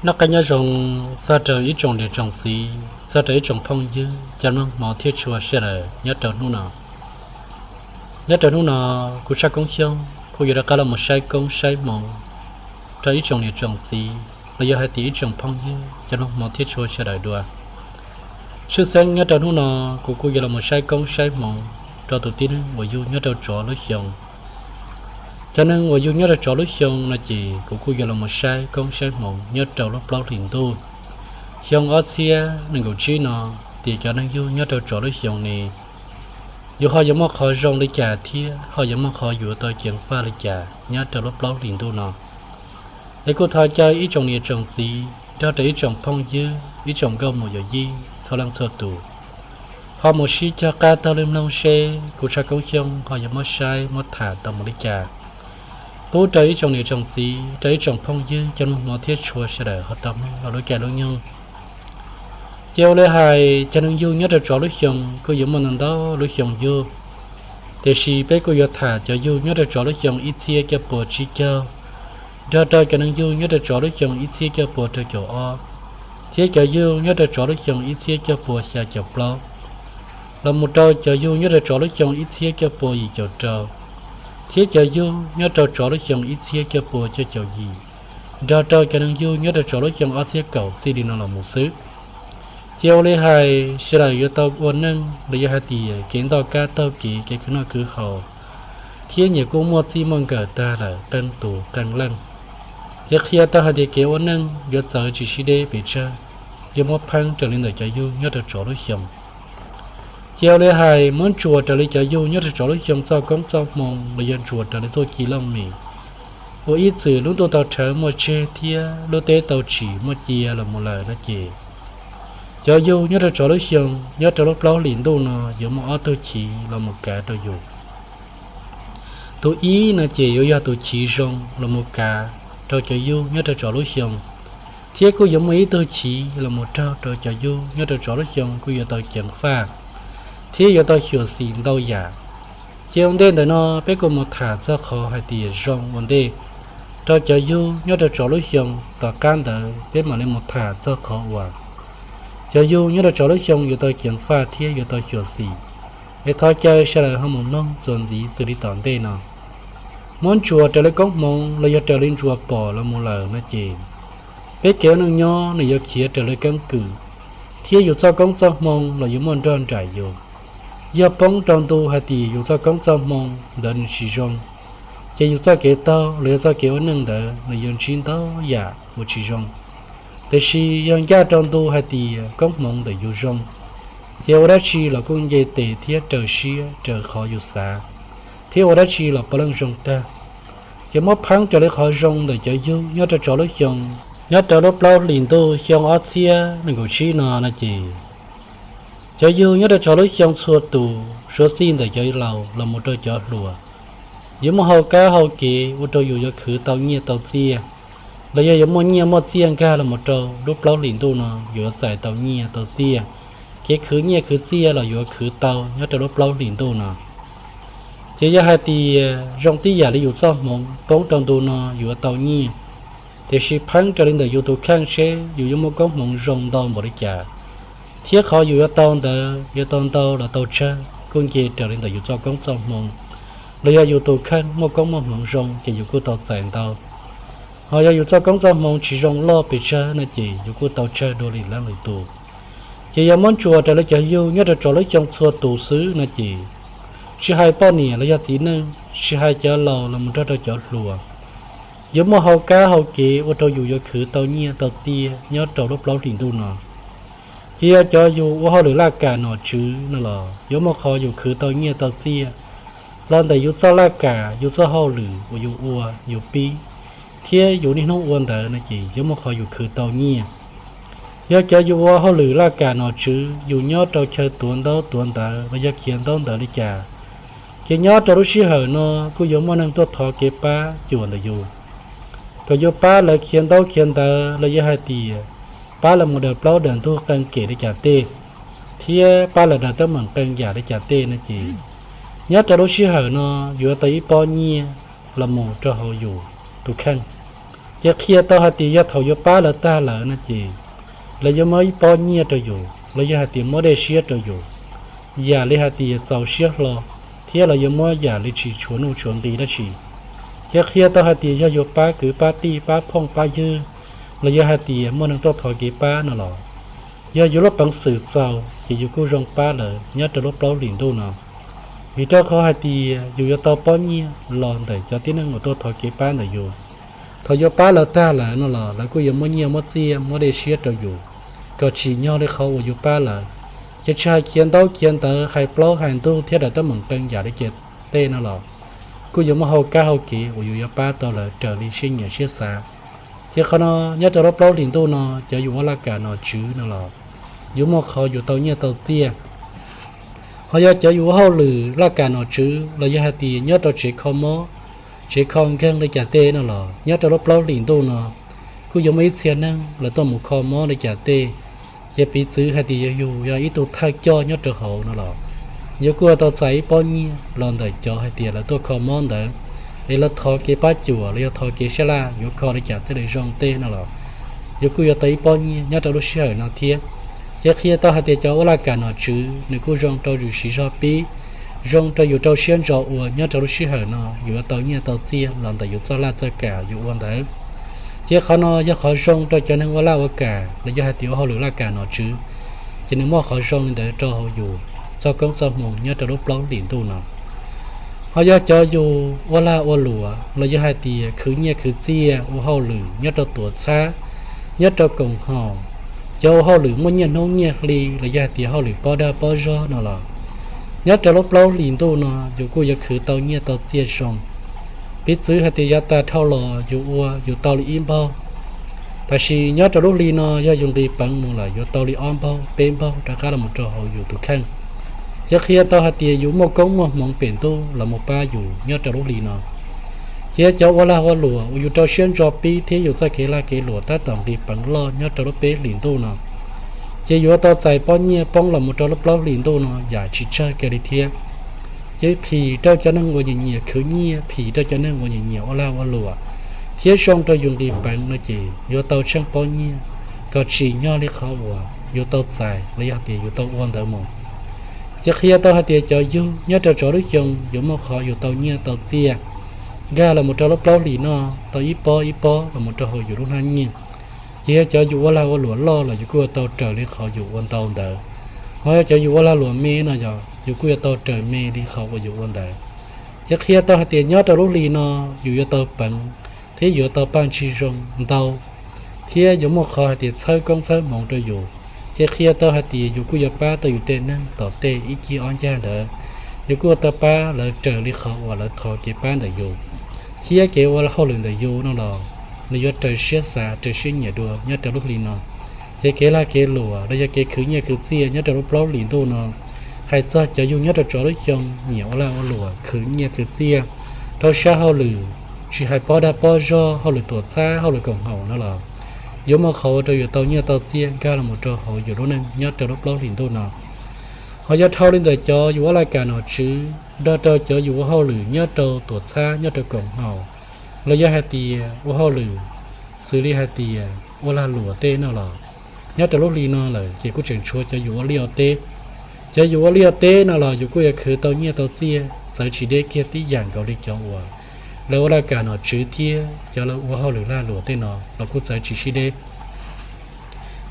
Noj qab nyob zoo txog rau ib tsoom niam tsoom txiv, txog rau ib tsoom phooj ywg cov mloog hmov thiab tshua sawv daws nyob rau hnub no. Nyob rau hnub no, kuv Tshaj Koob Xyooj kuj yuav rov qab los mus saib koob saib hmoov rau ib tsoom niam tsoom txiv los yog hais tias ib tsoom phooj ywg cov mloog hmov thiab tshua sawv daws dua. Tshwj xeeb nyob rau hnub no, kuv kuj yuav los mus saib koob saib hmoov rau tus tib neeg uas yug nyob rau tsov lub xyoo. Cov neeg uas yug nyob rau tsov lub xyoo no ces kuv kuj yuav los mus saib koob saib hmoov nyob rau lub plaub hlis ntuj xyoo ob txhiab nees nkaum tsib no, tias cov neeg yug nyob rau tsov lub xyoo ne, yus ho yuav muaj qhov zoo li cas thiab ho yuav muaj qhov yuav tau ceev faj li cas nyob rau lub plaub hlis ntuj no. Es kuj thov caw ib tsoom niam tsoom txiv nrog rau ib tsoom phooj ywg, ib tsoom nkauj muam yawm yij txhua leej txhua tus, ho mus sib cog qab taug li mloog seb kuv Tshaj Koob Xyooj ho yuav muab saib muab tham tau mus li cas, pub rau ib tsoom niam tsoom txiv, rau ib tsoom phooj ywg cov mloog hmov thiab tshua sawv daws ho tau mloog los lub caij lub nyoog. Ces ua li hais cov neeg yug nyob rau tsov lub xyoo kuj yuav muaj ntau ntau lub xyoo yug, tiam sis peb kuj yuav tham cov yug nyob rau tsov lub xyoo ib txhiab cuaj pua tsib caug, nrog rau cov neeg yug nyob rau tsov lub xyoo ib txhiab cuaj pua rau caum ob, thiab cov yug nyob rau tsov lub xyoo ib txhiab cuaj pua xya caum plaub, los mus rau cov yug nyob rau tsov lub xyoo ib txhiab cuaj pua yim caum rau, thiab cov yug nyob rau tsov lub xyoo ib txhiab cuaj pua cuaj caum yim, nrog rau cov neeg yug nyob rau tsov lub xyoo ob txhiab kaum txij li no los mus xwb. Ces ua li hais sawv daws yuav tau ua neej los yog hais tias kev ntoj kab taug kev, kev khwv noj khwv haus, thiab nyias kuj muaj txij muaj nkawm tag lawm qee tus qee leej. Ces qhia tau hais tias kev ua neej yuav txawv tsis sib deb pes tsawg, yuav muab pheeb raws li ntawm cov yug nyob rau tsov lub xyoo. Ces ua li hais muab ntsuas raws li cov yug nyob rau tsov lub xyoo txoj koob txoj hmoo los yog ntsuas raws li txuj ci looj mem, ua ib txwm lub ntuj tau rhawv muaj tseg thiab lub teb tau tsim muaj cia los mus lawm no ces, cov yug nyob rau tsov lub xyoo nyob rau lub plaub hlis ntuj no yuav muaj ob tug chiv los mus kav rau yus. Tus ib no ces yuav yog tus chiv zoo los mus kav rau cov yug nyob rau tsov lub xyoo, thiab kuj yuav muaj ib tug chiv los mus raug rau cov yug nyob rau tsov lub xyoo kuj yuav tau ceev faj, thiab yuav tau xyuam xim ntau yam. Ces ua ntej ntawm no peb kuj mus tham txog qhov hais tias zoo ua ntej rau cov yug nyob rau tsov lub xyoo, tom qab ntawd peb mam li mus tham txog qhov uas cov yug nyob rau tsov lub xyoo yuav tau ceev faj thiab yuav tau xyuam xim. Es thov caw sawv daws ho mus mloog txuas ntxiv xws li tom ntej no. Muab ntsuas raws li koob hmoov los yog raws li ntsuas pom los mus lawm no ces, peb kev ua neej nyob nws yuav khiav raws li keeb kwm, thiab yus txoj koob txoj hmoo los yuav muaj nrog nraim yus. Yog poob rau ntu hais tias yus txoj koob txoj hmoo ntawd nws tsis zoo, ces yus txoj kev taug los yog txoj kev ua neej ntawd nws yuav ntsib ntau yam uas tsis zoo. Tiam sis yog ncaj rau ntu hais tias koob hmoov ntawm yus zoo, ces ua dab tsi los kuj nce tes thiab raws siab raws qhov yus xav, thiab ua dab tsi los puav leej zoo tag. Ces muab pheeb raws li qhov zoo ntawm cov yug nyob rau tsov lub xyoo, nyob rau lub plaub hlis ntuj xyoo ob txhiab nees nkaum tsib no no ces, cov yug nyob rau tsov lub xyoo txhua tus, suav txij ntawm cov laus los mus rau cov hluas, yuav muaj hau kab hau kev ua rau yus yuav khwv tau nyiaj tau txiaj, los yog yuav muaj nyiaj muaj txiaj nkag los mus rau lub plaub hlis ntuj no, yus yuav txais tau nyiaj tau txiaj. Kev khwv nyiaj khwv txiaj los yuav khwv tau nyob rau lub plaub hlis ntuj no. Ces yog hais tias zoo tib yam li yus txoj hmoov poob rau ntu no yuav tau nyiaj, tiam sis pheeb raws li ntawm yus tus kheej seb yus yuav muaj koob hmoov zoo ntau npaum li cas, thiab qhov yus yuav tau ntawd yuav tau ntau los tau tsawg kuj nce raws li ntawm yus txoj koob txoj hmoo, los yog yus tus kheej muaj koob muaj hmoov zoo ces yus kuj tau txais ntau. Ho yog yus txoj koob txoj hmoo tsis zoo loj pes tsawg no ces yus kuj tau tsawg dua li leej li tus. Ces yog muab ntsuas raws li cov yug nyob rau tsov lub xyoo txhua tus xwb no ces, tsis hais poj niam los yog txiv neej, tsis hais cov laus los mus nrog rau cov hluas, yuav muaj hau kab hau kev ua rau yus yuav khwv tau nyiaj tau txiaj nyob rau lub plaub hlis ntuj no. Ces yog cov yus ua hauj lwm laj kam nom tswv no los yuav muaj qhov yus khwv tau nyiaj tau txiaj los ntawm yus txoj laj kam, yus txoj hauj lwm uas yus ua yus pib, thiab yus niaj hnub ua ntawd no ces yuav muaj qhov yus khwv tau nyiaj. Yog cov yus ua hauj lwm laj kam nom tswv, yus nyob rau chaw tuav ntaub tuav ntawv los yog khiav ntaub ntawv li cas, ces nyob rau lub sij hawm no kuj yuav muaj neeg tuaj thov kev pab cuam ntawm yus, kom yus pab lawv khiav ntaub khiav ntawv los yog hais tias pab lawv mus daws plaub daws ntug qee kem li cas tej, thiab pab lawv daws teeb meem qee yam li cas tej no ces, nyob rau lub sij hawm no yuav tau ib pob nyiaj los mus rau hauv yus tus kheej. Ces qhia tau hais tias yog thaum yuav pab lawv tag lawm no ces lawv yuav muab ib pob nyiaj rau yus los yog hais tias muab dej siab rau yus, yam li hais tias txaus siab hlo, thiab lawv yuav muab yam li tsis tshuav nuj tshuav nqi dab tsi. Ces qhia tau hais tias yog yuav pab kwv pab tij pab phooj pab ywg los yog hais tias muaj neeg tuaj thov kev pab no los, yog yus lub peev xwm txaus ces yus kuj zoo pab lawv nyob rau lub plaub hlis ntuj no. Vim rau qhov hais tias yus yuav tau pob nyiaj los ntawm cov tib neeg uas tuaj thov kev pab ntawm yus. Thaum yuav pab lawv tag lawm no los lawv kuj yuav muab nyiaj muab txiaj muab dej siab rau yus, kom tsim nyog li qhov uas yus pab lawv. Ces tsis hais khiav ntaub khiav ntawv hais plaub hais ntug thiab daim teeb meem qee yam li ces tej no los kuj yuav muaj hau kab hau kev uas yus yuav pab tau lawv raws li siab nyiam siab xav. Ces qhov no nyob rau lub plaub hlis ntuj no cov yus ua laj kam nom tswv no los yuav muaj qhov yus tau nyiaj tau txiaj. Ho yog cov yus ua hauj lwm laj kam nom tswv los yog hais tias nyob rau tsev kho mob, tsev kho nkeeg li cas tej no los nyob rau lub plaub hlis ntuj no kuj yuav muaj ib txhia neeg lawv tuaj mus kho mob li cas tej. Ces piv txwv hais tias yog yus yog ib tug thawj coj nyob rau hauv no los yuav kuj tau txais ib pob nyiaj los ntawm cov hais tias lawv tuaj kho mob ntawd, es lawv thov kev pab cuam los yog thov kev sab laj yuav kho li cas thiaj li zoo tej no los yuav kuj yuav tau ib pob nyiaj nyob rau lub sij hawm no thiab. Ces qhia tau hais tias cov ua laj kam nom tswv nws kuj zoo rau yus siv zog pib, zoo rau yus rau siab ntso ua nyob rau lub sij hawm no yus yuav tau nyiaj tau txiaj los ntawm yus txoj laj txoj kam yus ua ntawd. Ces qhov no yog qhov zoo rau cov neeg ua laj ua kam los yog hais tias ua hauj lwm laj kam nom tswv, ces nws muaj qhov zoo li ntawd rau hauv yus txoj koob txoj hmoo nyob rau lub plaub hlis ntuj no. Ho yog cov yus ua lag ua luam los yog hais tias khwv nyiaj khwv txiaj ua hauj lwm nyob rau tuam txhab, nyob rau koom haum, cov ua hauj lwm muaj nyiaj hnub nyiaj hli los yog hais tias hauj lwm pob dag pob zog no los, nyob rau lub plaub hlis ntuj no yus kuj yuav khwv tau nyiaj tau txiaj zoo. Piv txwv hais tias yav tas dhau los yus ua yus tau li ib npaug, tab sis nyob rau lub hli no yog yus nqis peev mus lawm yuav tau li ob npaug peb npaug rov qab los mus rau hauv yus tus kheej. Ces qhia tau hais tias yus muaj koob muaj hmoov pem ntuj los mus pab yus nyob rau lub hli no. Ces cov ua lag ua luam uas yus rau siab ntso pib thiab yus txoj kev lag kev luam tab tom nqis peev loj nyob rau lub peb hlis ntuj no, ces yuav tau txais pob nyiaj poob los mus rau lub plaub hlis ntuj no yam tsis tsawg kiag li thiab. Ces phim rau cov neeg uas nyiam nyiam khwv nyiaj, phim rau cov neeg uas nyiam nyiam ua lag ua luam, thiab zoo rau yus nqis peev no ces yuav tau tsheej pob nyiaj kom tsim nyog li qhov uas yus tau txais los yog tias yus tau ua ntawd mus. Ces qhia tau hais tias cov yug nyob rau tsov lub xyoo yuav muaj qhov yus tau nyiaj tau txiaj nkag los mus rau lub plaub hlis no tau ib pob ib pob los mus rau hauv yus lub hnab nyiaj. Ces yog cov yus ua lag ua luam loj los yus kuj yuav tau raws li qhov yus ua ntau ntawd. Ho yog cov yus ua lag luam me no yog yus kuj yuav tau raws me li qhov uas yus ua ntawd. Ces qhia tau hais tias nyob rau lub hli no yus yuav tau peev thiab yuav tau paj ntsis zoo ntau, thiab yuav muaj qhov hais tias txhawb koob txhawb hmoov rau yus. Ces qhia tau hais tias yus kuj yuav pab tau yus tej neeg tom tej ib cig ob ncag ntawd, yus kuj yuav tau pab lawv raws li qhov uas lawv thov kev pab ntawm yus, thiab kev ua hauj lwm ntawm yus no los nws yuav raws siab xav raws siab nyiam dua nyob rau lub hli no. Ces kev lag kev luam los yog kev khwv nyiaj khwv txiaj nyob rau lub plaub hlis ntuj no, hais txog cov yug nyob rau tsov lub xyoo nyiam ua lag ua luam khwv nyiaj khwv txiaj rau sab hauj lwm, tsis hais pob dag pob zog, hauj lwm tuam txhab, hauj lwm koom haum no los yuav muaj qhov ua rau yus tau nyiaj tau txiaj nkag los mus rau hauv yus lub neej nyob rau lub plaub hlis ntuj no. Ho yog dhau li ntawm cov yus ua laj kam nom tswv nrog rau cov yus ua hauj lwm nyob rau tuam txhab nyob rau koom haum, los yog hais tias ua hauj lwm xws li hais tias ua lag luam tej no los, nyob rau lub hli no lawm ces kuj tseem tshuav cov yus ua liaj ua teb. Cov yus ua liaj ua teb no los yus kuj yuav khwv tau nyiaj tau txiaj txawv tsis deb kiag tib yam nkaus li cov uas lawv ua laj kam nom tswv thiab cov lawv ua hauj lwm lag luam tej no los kuj txawv tsis sib deb.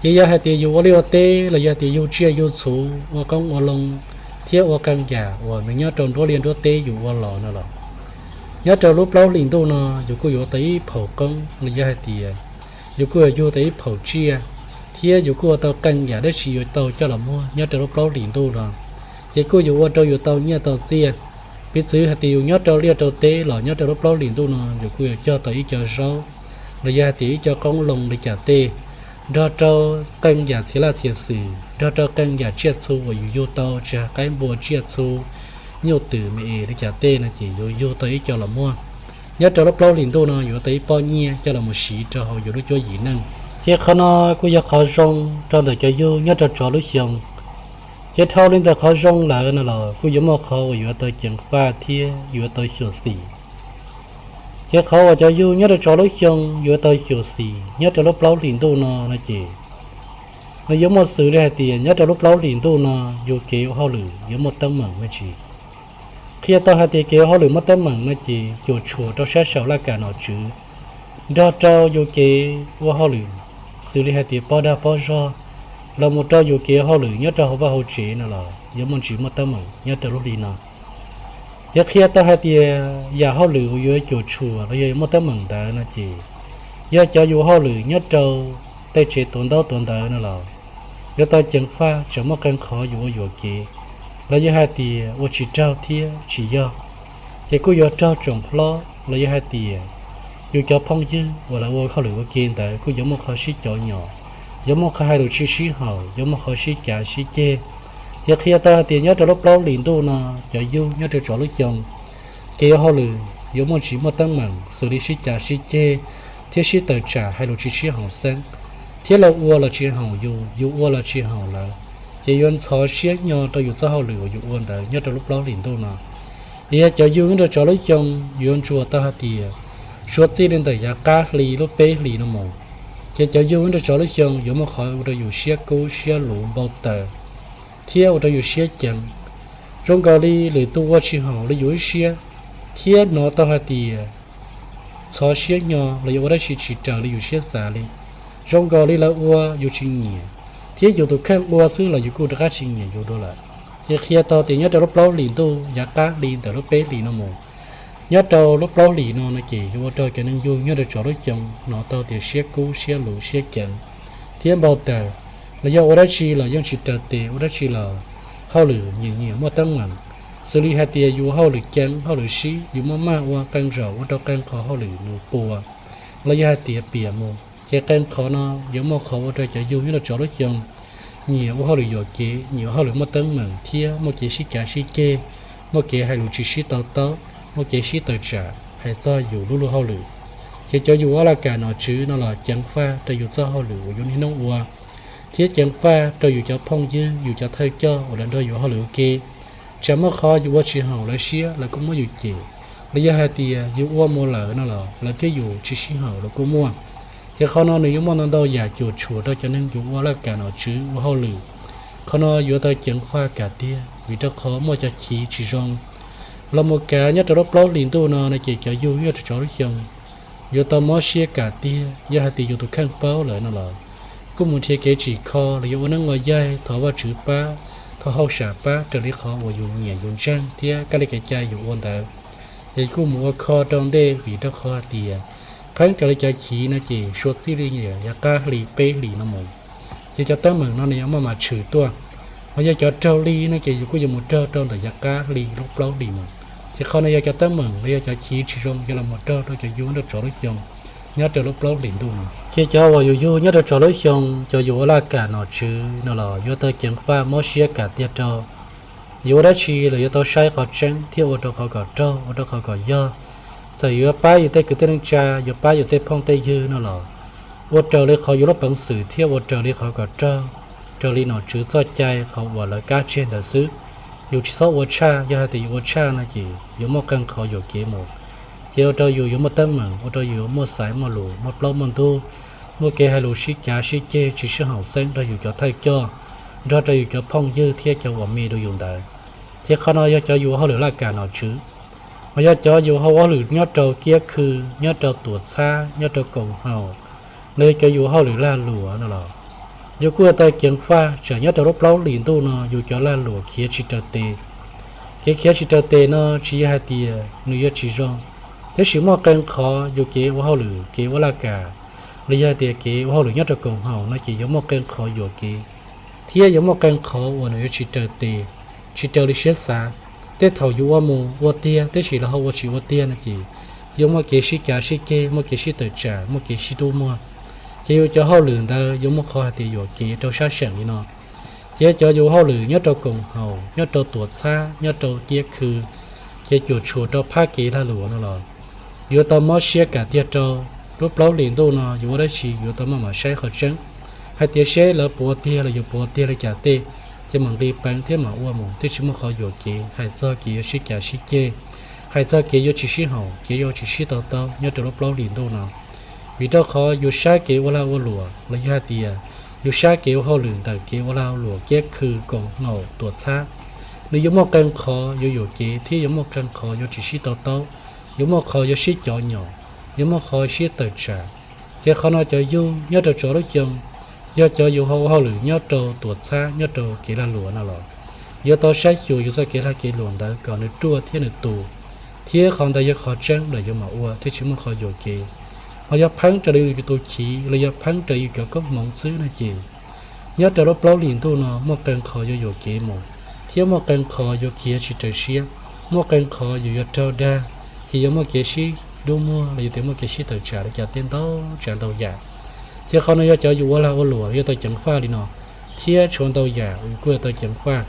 Ces yog hais tias yus ua liaj ua teb los yog tias yug tsiaj yug txhu, ua qoob ua loo, thiab ua qee yam uas nws nyob rau nruab liaj nruab teb yus ua los no los, nyob rau lub plaub hlis ntuj no yus kuj yuav tau ib phaum qoob los yog hais tias yus kuj yuav yug tau ib phaum tsiaj, thiab yus kuj ua tau qee yam dab tsi yuav tau coj los muag nyob rau lub plaub hlis ntuj no, ces kuj yuav ua rau yus tau nyiaj tau txiaj. Piv txwv hais tias yus nyob rau liaj rau teb los nyob rau lub plaub hlis ntuj no yus kuj yuav cog tau ib co zaub, los yog hais tias ib co qoob loo li cas tej, nrog rau qee yam txhia laj txhia xwm, nrog rau qee yam tsiaj txhu uas yus yug tau tsis hais qaib npua tsiaj txhu, nyuj twm me es li cas tej no ces yus yug tau ib co los muag. Nyob rau lub plaub hlis ntuj no yuav tau ib pob nyiaj coj los mus siv rau hauv yus lub cuab yim neej. Ces qhov no kuj yog qhov zoo rau ntawm cov yug nyob rau tsov lub xyoo. Ces dhau li ntawm qhov zoo lawm no los kuj yuav muaj qhov uas yuav tau ceev faj thiab yuav tau xyuam xim. Ces qhov uas cov yug nyob rau tsov lub xyoo yuav tau xyuam xim nyob rau lub plaub hlis ntuj no no ces, nws yuav muaj xws li hais tias nyob rau lub plaub hlis ntuj no yus kev ua hauj lwm yuav muaj teeb meem me ntsis. Qhia tau hais tias kev ua hauj lwm muaj teeb meem no ces cuam tshuam rau sab saum laj kam nom tswv nrog rau yus kev ua hauj lwm, xws li hais tias pob dag pob zog, los mus rau yus kev ua hauj lwm nyob rau hauv vaj hauv tsev no los yuav muaj ntsis muaj teeb meem nyob rau lub hli no. Ces qhia tau hais tias yam hauj lwm uas yuav cuam tshuam los yog yuav muaj teeb meem ntawd no ces, yog cov yus hauj lwm nyob rau tej tsev tuav ntaub tuav ntawv no los yuav tau ceev faj, tseem muaj qee qhov yus ua yuam kev, los yog hais tias ua tsis raug thiab tsis yog, ces kuj yuav raug tsoom hlob los yog hais tias yus cov phooj ywg uas lawv ua hauj lwm ua ke ntawd kuj yuav muaj qhov sib cov nyom, yuav muaj qhov hais lus tsis sib haum, yuav muaj qhov sib cav sib ceg. Ces qhia tau hais tias nyob rau lub plaub hlis ntuj no, cov yug nyob rau tsov lub xyoo, kev ua hauj lwm yuav muaj ntsis muaj teeb meem xws li sib cav sib ceg thiab sib tawm tsam hais lus tsis sib haum xeeb, thiab lawv ua los tsis haum yus, yus ua los tsis haum lawv, ces yuav ntxhov siab hnyo rau yus txoj hauj lwm uas yus ua ntawd nyob rau lub plaub hlis ntuj no. Yog cov yug nyob rau tsov lub xyoo yuav ntsuas tau hais tias suav txij li ntawm yav qab hli lub peb hlis no mus, ces cov yug nyob rau tsov lub xyoo yuav muaj qhov ua rau yus siab kub siab luv npau taws thiab ua rau yus siab ceev, zoo nkaus li lwm tus ua tsis haum li yus ib siab, thiab hnov tau hais tias ntxhov siab hnyo los yog ua dab tsi tsis raws li yus siab xav li, zoo nkaus li lawv ua yus tsis nyiam, thiab yus tus kheej ua xwb los yus kuj rov qab tsis nyiam yus dua lawm. Ces qhia tau tias nyob rau lub plaub hlis ntuj yav qab hli ntawm lub peb hlis no mus, nyob rau lub plaub hlis no no ces yuav ua rau cov neeg yug nyob rau tsov lub xyoo hnov tau tias siab kub siab luv siab ceev thiab npau taws, los yog ua dab tsi los yeej tsis raws tes, ua dab tsi los hauj lwm nyiam nyiam muaj teeb meem, xws li hais tias yus hauj lwm ceev hauj lwm sib, yus muaj maj ua qee zaum ua rau qee qhov hauj lwm nws puas los yog hais tias piam mus, ces qee qhov no yuav muaj qhov ua rau cov yug nyob rau tsov lub xyoo nyiam ua hauj lwm yuam kev, nyiam ua hauj lwm muaj teeb meem thiab muaj kev sib cav sib ceg, muaj kev hais lus tsis sib to taub, muaj kev sib tawm tsam hais txog yus lub luag hauj lwm. Ces cov yus ua laj kam nom tswv no los ceev faj rau yus txoj hauj lwm uas yus niaj hnub ua, thiab ceev faj rau yus cov phooj ywg, yus cov thawj coj uas lawv nrog yus hauj lwm ua ke. Tsam muaj qhov yus ua tsis haum lawv siab, lawv kuj muab yus cem, los yog hais tias yus ua mus lawm no los lawv thiab yus tsis sib haum los kuj muaj. Ces qhov no nws yuav muaj ntau ntau yam cuam tshuam rau cov neeg yus ua laj kam nom tswv ua hauj lwm. Qhov no yuav tau ceev faj kam tiag, vim rau qhov muaj cov chiv tsis zoo los mus kav nyob rau lub plaub hlis ntuj no no ces cov yug nyob rau tsov lub xyoo yuav tau mob siab kam tiag. Yog hais tias yus tus kheej paub lawm no los kuj mus nrhiav kev tsim kho los yog ua neeb ua yaig thov Vajtswv pab, thov hauj sam pab raws li qhov uas yus nyiam yus ntseeg thiab kab li kev cai yus ua ntawd. Ces kuj mus ua kho rau ntej, vim rau qhov hais tias pheeb raws li cov chiv no ces suav txij li yav qab hli peb hlis no mus, ces cov teeb meem no nws yuav maj mam tshwm tuaj. Ho yog cov raug li no ces yus kuj yuav mus raug rau ntawm yav qab hli lub plaub hlis mus. Ces qhov no yog cov teeb meem los yog cov chiv tsis zoo yuav los mus raug rau cov yug nyob rau tsov lub xyoo nyob rau lub plaub hlis ntuj no. Ces cov uas yus yug nyob rau tsov lub xyoo, cov yus ua laj kam nom tswv no los yuav tau ceev faj mob siab kam tiag rau. Yus ua dab tsi los yuav tau saib qhov tseeb thiab ua rau qhov kom raug, ua rau qhov kom yog. Txawm yuav pab yus tej kwv tij neej tsa, yuav pab yus tej phooj tej ywg no los ua raws li qhov yus lub peev xwm thiab ua raws li qhov kom raug, raws li nom tswv txoj cai qhov uas lawv kab tseg ntawd xwb. Yus tsis txhob ua tshaj, yog hais tias yus ua tshaj no ces yuav muaj qee qhov yuam kev mus. Ces ua rau yus yuav muaj teeb meem, ua rau yus yuav muaj xaiv muaj lus, muaj plaub muaj ntug, muaj kev hais lus sib cav sib ceg tsis sib haum xeeb nrog yus cov thawj coj, nrog rau yus cov phooj ywg thiab cov uas me rau yus ntawd. Ces qhov no yog cov yus ua hauj lwm laj kam nom tswv. Mas yog cov yus ua hauj lwm nyob rau kiab khw, nyob rau tuam txhab, nyob rau koom haum, los yog cov yus ua hauj lwm lag luam no los yus kuj yuav tau ceev faj, tsam nyob rau lub plaub hlis ntuj no yus cov lag luam khiav tsis raws tes. Kev khiav tsis raws tes no tsis yog hais tias nws yuav tsis zoo, tab sis muaj qee qhov yus kev ua hauj lwm, kev ua laj kam, los yog hais tias kev ua hauj lwm nyob rau koom haum no ces yuav muaj qee qhov yuam kev, thiab yuav muaj qee qhov uas nws yuav tsis raws tes, tsis raws li siab xav. Tej thaum yus ua mus ua tiag, tab sis lawv ho ua tsis ua tiag no ces yuav muaj kev sib cav sib ceg, muaj kev sib tawm tsam, muaj kev sib rub muag. Ces yus cov hauj lwm ntawd yuav muaj qhov hais tias yuam kev rau sab seem li no. Ces cov yus hauj lwm nyob rau koom haum, nyob rau tuam txhab, nyob rau kiab khw, ces cuam tshuam rau phab kev lag luam no los yuav tau mob siab kam tiag rau. Lub plaub hlis ntuj no yus ua dab tsi yuav tau maj mam saib qhov tseeb, hais tias seb lawv puas tiag los yus puas tiag li cas tej, ces mam nqis peev thiab mam ua mus, twb tsis muaj qhov yuam kev hais txog kev yuav sib cav sib ceg, hais txog kev yuav tsis sib haum, kev yuav tsis sib to taub nyob rau lub plaub hlis ntuj no. Vim rau qhov yus sab kev ua lag ua luam los yog hais tias yus sab kev ua hauj lwm ntawm kev ua lag ua luam kiab khw koom haum tuam txhab, nws yuav muaj qee qhov yuav yuam kev thiab yuav muaj qee qhov yuav tsis sib to taub, yuav muaj qhov yuav sib cov nyom, yuav muaj qhov sib tawm tsam. Ces qhov no cov yug nyob rau tsov lub xyoo, yog cov yus ua hauj lwm nyob rau tuam txhab nyob rau kev lag luam no los, yuav tau saib xyuas yus txoj kev lag kev luam ntawd kom nws ruaj thiab nws tus, thiab qhov ntawd yog qhov tseeb lawm yuav mam ua thiab tsis muaj qhov yuam kev. Ho yog pheeb raws li yus tus chiv los yog pheeb raws yus cov koob hmoov xwb no ces, nyob rau lub plaub hlis ntuj no muaj qee qhov yuav yuam kev mus, thiab muaj qee qhov yuav khiav tsis raws siab, muaj qee qhov yus yuav raug dag, ces yuav muaj kev sib dub muag los yog tias muaj kev sib tawm tsam li cas tej ntau tsav ntau yam. Ces qhov no yog cov yus ua lag ua luam yog tau ceev faj li no, thiab tshuav ntau yam yus kuj yuav tau ceev faj.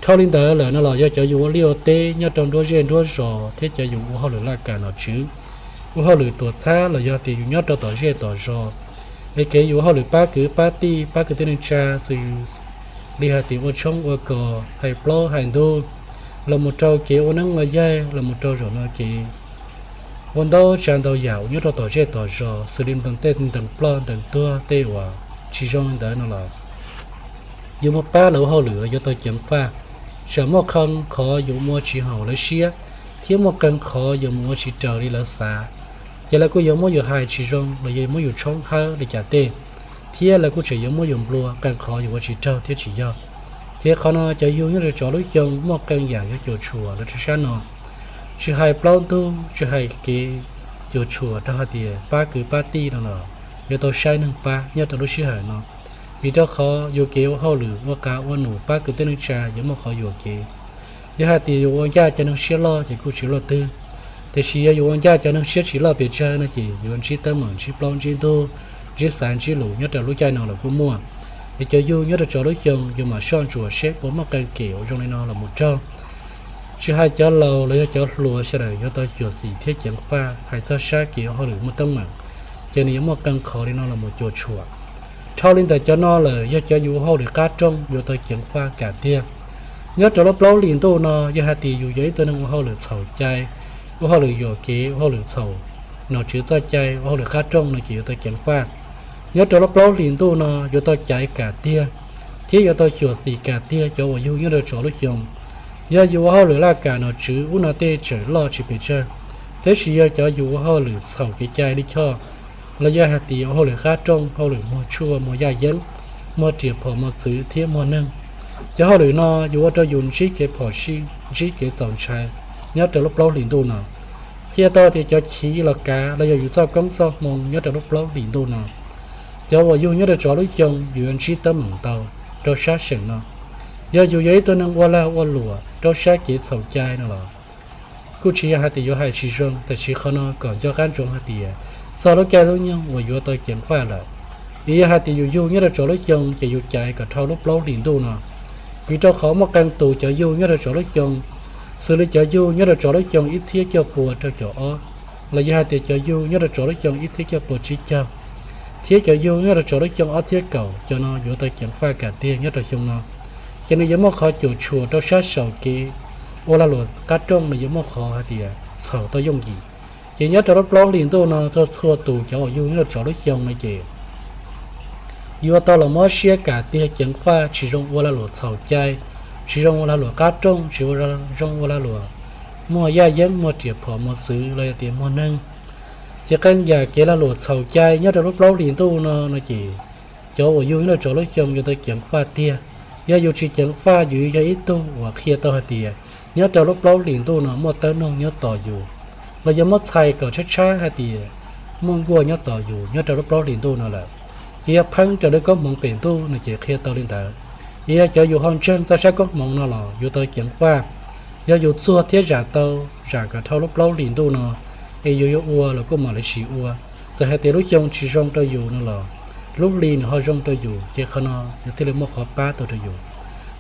Dhau li ntawd lawm no los yog cov yus ua liaj ua teb nyob rau nruab zej nruab zos thiab cov yus ua hauj lwm laj kam nom tswv, ua hauj lwm tuam txhab los yog tias yus nyob rau tom zej tom zos, es kev yus ua hauj lwm pab kwv pab tij pab kwv tij neej tsa xws li hais tias ua tshoob ua kos, hais plaub hais ntug, los mus rau kev ua neeb ua yaig, los mus rau zaum no kev ua ntau tsav ntau yam uas nyob rau tom zej tom zos xws li ntees tej ntees ploj ntees tuag tej uas tsis zoo li ntawd no los, yus mus pab lawv ua hauj lwm los yuav tau ceev faj. Tsam muaj qee qhov yus ua tsis haum lawv siab, thiab muaj qee qhov yus mus ua tsis raws li lawv xav, ces lawv kuj yuav muab yus hais tsis zoo los yog muab yus tshoob hawb li cas tej, thiab lawv kuj tseem yuav muab yus nplua qee qhov yus ua tsis raug thiab tsis yog. Ces qhov no cov yug nyob rau tsov lub xyoo muaj qee yam yuav cuam tshuam los rau sab no, tsis hais plaub ntug, tsis hais kev cuam tshuam rau hais tias pab kwv pab tij no los, yuav tau saib neeg pab nyob rau lub sij hawm no. Vim rau qhov yus kev ua hauj lwm ua qav ua num pab kwv tij neej tsa yuav muaj qhov yuam kev. Yog hais tias yus ua ncaj cov neeg siab loj ces kuj tsis luaj twg, tiam sis yog yus ua ncaj cov neeg siab tsis loj pes tsawg no ces yuav ntsib teeb meem, ntsib plaub ntsib ntug, ntsib xaiv ntsib lus nyob rau lub caij no los kuj muaj. Es cov yug nyob rau tsov lub xyoo yus mam soj ntsuam seb puas muaj qee kem ua zoo li no los mus raug. Tsis hais cov laus los yog cov hluas sawv daws yuav tau xyuam xim thiab ceev faj hais txog sab kev ua hauj lwm muaj teeb meem, ces nws yuav muaj qee qhov li no los mus cuam tshuam. Dhau li ntawm cov no lawm yog cov yus ua hauj lwm qab rooj yuav tau ceev faj kam tiag. Nyob rau lub plaub hlis ntuj no yog hais tias yus yog ib tug neeg ua hauj lwm txhaum cai, ua hauj lwm yuam kev, ua hauj lwm txhaum nom tswv txoj cai, ua hauj lwm qab rooj no ces yuav tau ceev faj. Nyob rau lub plaub hlis ntuj no yuav tau caiv kam tiag, thiab yuav tau xyuam xim kam tiag cov uas yug nyob rau tsov lub xyoo. Yog yus ua hauj lwm laj kam nom tswv ub no tej tseem loj tsis pes tsawg, tab sis yog cov yus ua hauj lwm txhaum kev cai lij choj, los yog hais tias ua hauj lwm qab rooj, hauj lwm muag tshuaj muag yaj yeeb, muag riam phom mos txwv thiab muag neeg, cov hauj lwm no yuav ua rau yus ntsib kev phom sij, ntsib kev txaus ntshai nyob rau lub plaub hlis ntuj no. Qhia tau tias cov chiv los kav los yog yus txoj koob txoj hmoo nyob rau lub plaub hlis ntuj no, cov uas yug nyob rau tsov lub xyoo yus yuav ntsib teeb meem ntau rau sab seem no. Yog yus yog ib tug neeg ua lag ua luam rau sab kev txhaum cai no los, kuj tsis yog hais tias yuav hais tsis zoo, tab sis qhov no kom nco qab ntsoov hais tias txog lub caij lub nyoog uas yuav tau ceev faj lawm. Es yog hais tias yus yug nyob rau tsov lub xyoo ces yus caiv kom dhau lub plaub hlis ntuj no, vim rau qhov muaj qee tus cov yug nyob rau tsov lub xyoo, xws li cov yug nyob rau tsov lub xyoo ib txhiab cuaj pua rau caum ob, los yog hais tias cov yug nyob rau tsov lub xyoo ib txhiab cuaj pua tsib caug, thiab cov yug nyob rau tsov lub xyoo ob txhiab kaum, cov no yuav tau ceev faj kam tiag nyob rau xyoo no. Ces nws yuav muaj qhov cuam tshuam rau sab saum kev ua lag luam qab rooj, nws yuav muaj qhov hais tias txhaum tau yooj yim. Ces nyob rau lub plaub hlis ntuj no txhua txhua tus cov uas yug nyob rau tsov lub xyoo no ces yuav tau los mob siab kam tiag ceev faj, tsis zoo ua lag luam txhaum cai, tsis zoo ua lag luam qab rooj, tsis zoo ua lag luam muag yaj yeeb, muag riam phom mos txwv los yog tias muag neeg. Ces qee yam kev lag luam txhaum cai nyob rau lub plaub hlis ntuj no no ces cov uas yug nyob rau tsov lub xyoo yuav tau ceev faj tiag. Yog yus tsis ceev faj yus yuav yog ib tug uas qhia tau hais tias nyob rau lub plaub hlis ntuj no muaj tawb noog nyob tos yus, los yog muab txhais kom tshab tshab hais tias muaj nkuaj nyob tos yus nyob rau lub plaub hlis ntuj no lawm. Ces yog pheeb raws li koob hmoov pem ntuj no ces qhia tau li ntawd. Es yog cov yus ho ntseeg txog sab koob hmoov no los yuav tau ceev faj. Yog yus txuag thiab zam tau, zam kom dhau lub plaub hlis ntuj no, es yus yuav ua los kuj mam li sim ua. Txawm hais tias lub xyoo tsis zoo rau yus no los lub hli nws ho zoo rau yus, ces qhov no yus thiaj li muaj qhov pab tau rau yus.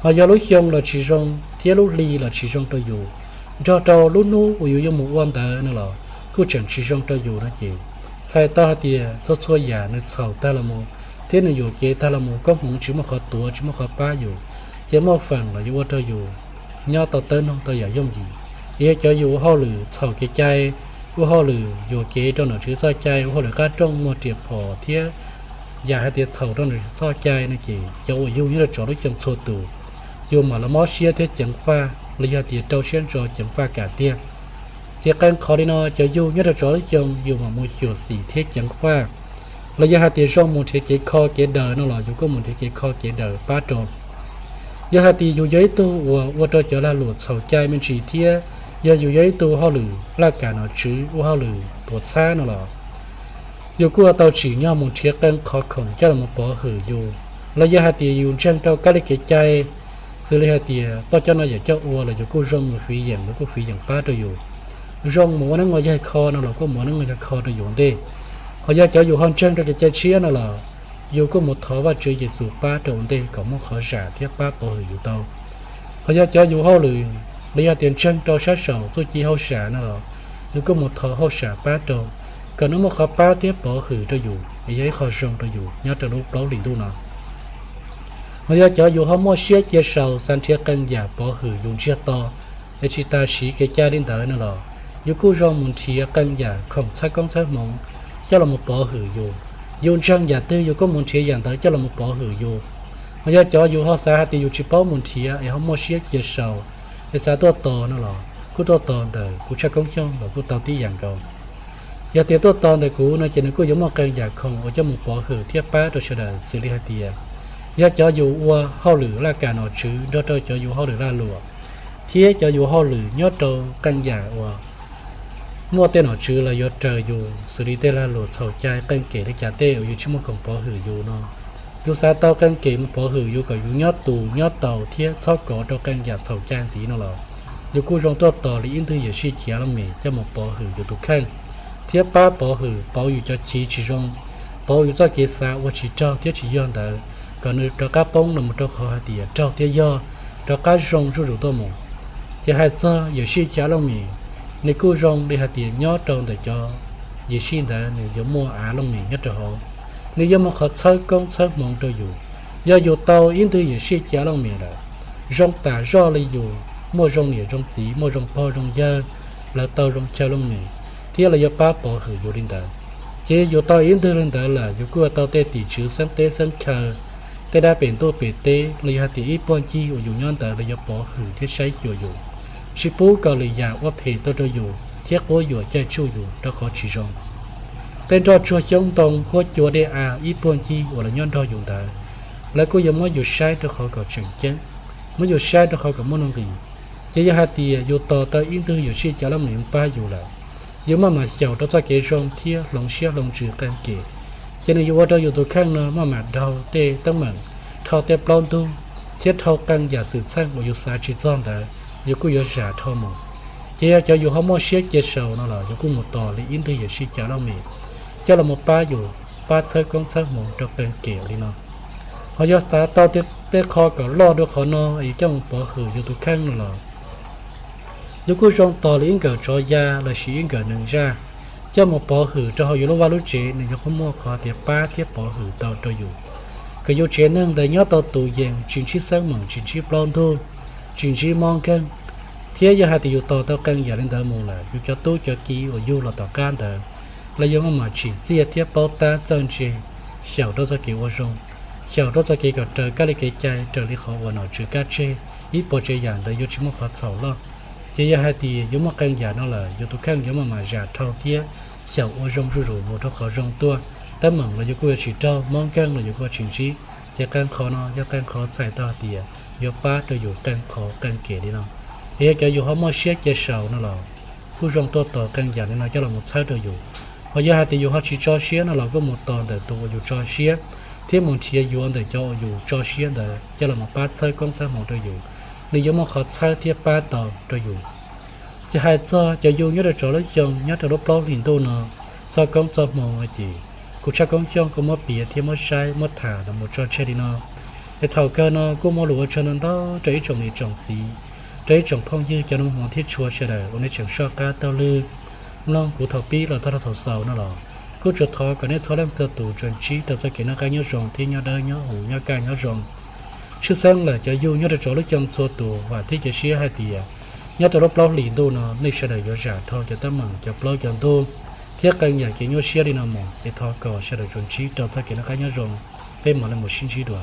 Ho yog lub xyoo los tsis zoo thiab lub hli los tsis zoo rau yus, nrog rau lub hnub uas yus yuav mus ua ntawd no los kuj tseem tsis zoo rau yus no ces txhais tau hais tias txhua txhua yam nws txhaum tag los mus, thiab nws yuam kev tag los mus, koob hmoov tsis muaj qhov tuav tsis muaj qhov pab yus, ces muaj feem los yuav ua rau yus nyob tau tawb noog tau yam yooj yim. Ces yog cov yug ua hauj lwm txhaum kev cai, ua hauj lwm yuam kev rau nom tswv txoj cai, ua hauj lwm qab rooj muag riam phom thiab yam hais tias txhaum rau nom tswv txoj cai no ces cov uas yug nyob rau tsov lub xyoo txhua tus, yus mam li mob siab thiab ceev faj los yog tias rau siab ntso ceev faj kam tiag. Ces qee qhov li no cov yug nyob rau tsov lub xyoo yus mam mus xyuam xim thiab ceev faj. Los yog hais tias zoo mus nrhiav kev kho kev daws no los yus kuj mus nrhiav kev kho kev daws pab rau. Yog hais tias yus yog ib tug uas ua rau cov lag luam txhaum cai me ntsis thiab yog yus yog ib tug hauj lwm laj kam nom tswv ua hauj lwm tuav txhab no los yus kuj ua tau tsim nyog mus nrhiav qee qhov khoom coj los pov hwm yus. Los yog hais tias yus ntseeg rau kab li kev cai, xws li hais tias poj coj no yam coj ua los yus kuj zoo mus fiv yeem, yus kuj fiv yeem pab rau yus. Zoo mus ua neeb ua yaig kho no los kuj mus ua neeb ua yaig kho rau yus ua ntej. Ho yog cov yus ho ntseeg rau kev cai tshiab no los yus kuj mus thov Vajtswv Yexus pab rau ua ntej kom muaj qhov zam thiab pab pov hwm yus tau. Ho yog cov yus hauj lwm los yog tias ntseeg rau sab saum txuj ci hauj sam no los yus kuj mus thov hauj sam pab rau, kom nws muaj qhov pab thiab pov hwm rau yus es yog ib qho zoo rau yus nyob rau lub plaub hlis ntuj no. Ho yog cov yus ho muaj siab cia sau xav nrhiav qee yam pov hwm yus ntsiag to es tsis tas siv kev cai li ntawd no los yus kuj zoo mus nrhiav qee yam khoom txhawb koob txhawb hmoov coj los pov hwm yus. Yus ntseeg yam twg yus kuj mus nrhiav yam ntawd coj los pov hwm yus. Ho yog cov yus ho xav hais tias yus tsis paub mus nrhiav es ho muaj siab cia sau es xav tuaj tos no los kuj tuaj tos ntawm kuv Tshaj Koob Xyooj los kuj tau tib yam nkaus. Yog tias tuaj tos ntawm kuv no ces nws kuj yuav muaj qee yam khoom uas coj mus pov hwm thiab pab rau sawv daws, xws li hais tias yog cov yus ua hauj lwm laj kam nom tswv nrog rau cov yus hauj lwm lag luam thiab cov yus hauj lwm nyob rau qee yam uas muaj tej nom tswv los yuav raws yus, xws li tej lag luam txhaum cai qee kem li cas tej uas yus tsis muaj khoom pov hwm yus no, yus xav tau qee kem mus pov hwm yus kom yus nyob tus nyob taus thiab txhob kov rau qee yam txhaum cai ntxiv no los yus kuj zoo tuaj tos li ib ntwg yuam sij chiav looj mem coj mus pov hwm yus tus kheej thiab pab pov hwm pauv yus cov chiv tsis zoo, pauv yus txoj kev xav ua tsis raug thiab tsis yog ntawd kom nws rov qab poob los mus rau qhov hais tias raug thiab yog rov qab zoo zuj zus tuaj mus. Ces hais txog yuam sij chiav looj mem, nws kuj zoo li hais tias nyob rau ntawm cov yuam sij ntawd nws yuav muaj av looj mem nyob rau hauv, nws yuav muaj qhov txhawb koob txhawb hmoov rau yus. Yog yus tau ib ntwg yuam sij chiav looj mem lawm, zoo tam zoj li yus muaj zoo niam zoo txiv, muaj zoo pog zoo yawg, lawv tau zoo chaw looj mem thiab lawv yuav pab pov hwm yus li ntawd. Ces yus tau ib ntwg li ntawd lawm yus kuj yuav tau tej tim tswv xeeb teb xeeb chaw, tej dab pem ntuj pem teb los yog hais tias ib puag ncig uas yus nyob ntawd lawv yuav pov hwm thiab saib xyuas yus, tsis pub kom lwm yam ua phem tau rau yus thiab quab yuam caij tsuj yus rau qhov tsis zoo. Tej nroj tsuag xyoob ntoo huab cua dej av ib puag ncig uas lawv nyob nrog yus ntawd, lawv kuj yuav muab yus saib rau qhov kom tseem ceeb, muab yus saib rau qhov kom muaj nuj nqis. Ces yog hais tias yus tos tau ib ntwg yuam sij chiav looj mem pab yus lawm, yus maj mam xyaum rau txoj kev zoo thiab hloov siab hloov ntsws qee kem, ces nws yuav ua rau yus tus kheej no maj mam dhau tej teeb meem, dhau tej plaub ntug, thiab dhau qee yam xwm txheej uas yus xav tsis txog ntawd yus kuj yuav zam dhau mus. Ces yog cov yus ho muaj siab cia sau no los yus kuj mus tos li ib ntwg yuam sij chiav looj mem coj los pab yus, pab txhawb koob txhawb hmoov rau qee kem li no. Ho yog xav tau tej qho kom loj dua qhov no es coj mus pov hwm yus tus kheej no los yus kuj zoo tos li ib nkawm tsov ya lossis ib nkawm neeg zaj coj mus pov hwm rau hauv yus lub vaj lub tsev, nws yuav qhov muaj qhov tias pab thiab pov hwm tau rau yus, kom yus tsev neeg ntawd nyob tau tus yees, tsis ntsib xeeb meem, tsis ntsib plaub ntug, tsis ntsib mob nkeeg. Thiab yog hais tias yus tos tau qee yam li ntawd mus lawm, yus cov tub cov kiv uas yug los tom qab ntawd, lawv yuav maj mam tsim txiaj thiab paub tab txawj ntse, xyaum rau txoj kev ua zoo, xyaum rau txoj kev kom raws kab li kev cai, raws li qhov uas nom tswv kab tseg, ib puas tsav yam ntawd yuav tsis muaj qhov txhaum loj. Ces yog hais tias yuav muaj qee yam no lawm, yus tus kheej yuav maj mam zam dhau thiab xyaum ua zoo zuj zus mus rau qhov zoo tuaj. Teeb meem los yus kuj yuav tsis raug, mob nkeeg los yus kuj yuav tsis ntsib. Ces qee qhov no yog qee qhov txhais tau hais tias yuav pab rau yus qee qhov qee kem li no. Es yog cov yus ho muaj siab cia sau no los kuj zoo tuaj tos qee yam li no coj los mus txhawb rau yus. Ho yog hais tias yus ho tsis tso siab no los kuj mus tos ntawm tus uas yus tso siab, thiab mus nrhiav yuav ntawm cov uas yus tso siab ntawd coj los mus pab txhawb koob txhawb hmoov rau yus, nws yuav muaj qhov txhawb thiab pab tau rau yus. Ces hais txog cov yug nyob rau tsov lub xyoo nyob rau lub plaub hlis ntuj no, txoj koob txoj hmoov no ces kuv Tshaj Koob Xyooj kuj muab piav thiab muab saib muab tham los mus tso tseg li no. Es thaum kawg no kuj muaj lus ua tsaug ntau ntau rau ib tsoom niam tsoom txiv, rau ib tsoom phooj ywg cov nus hmoov thiab tshua sawv daws uas nej tseem soj qab taug lw mloog kuv thaum pib los txog rau thaum xaus no los, kuj tsuas thov kom nej txhua leej txhua tus tsuas ntsib rau txoj kev noj qab nyob zoo thiab nyob dawb nyob huv nyob kaj nyob zoo. Tshwj xeeb lawm cov yug nyob rau tsov lub xyoo txhua tus vam thiab cia siab hais tias Nyob rau lub plaub hlis ntuj no nej sawv daws yuav zam dhau cov teeb meem, cov plaub cov ntug thiab qee yam kev nyuaj siab li no mus es thov kom sawv daws tsuas ntsib rau txoj kev noj qab nyob zoo. Peb mam li mus sib ntsib dua.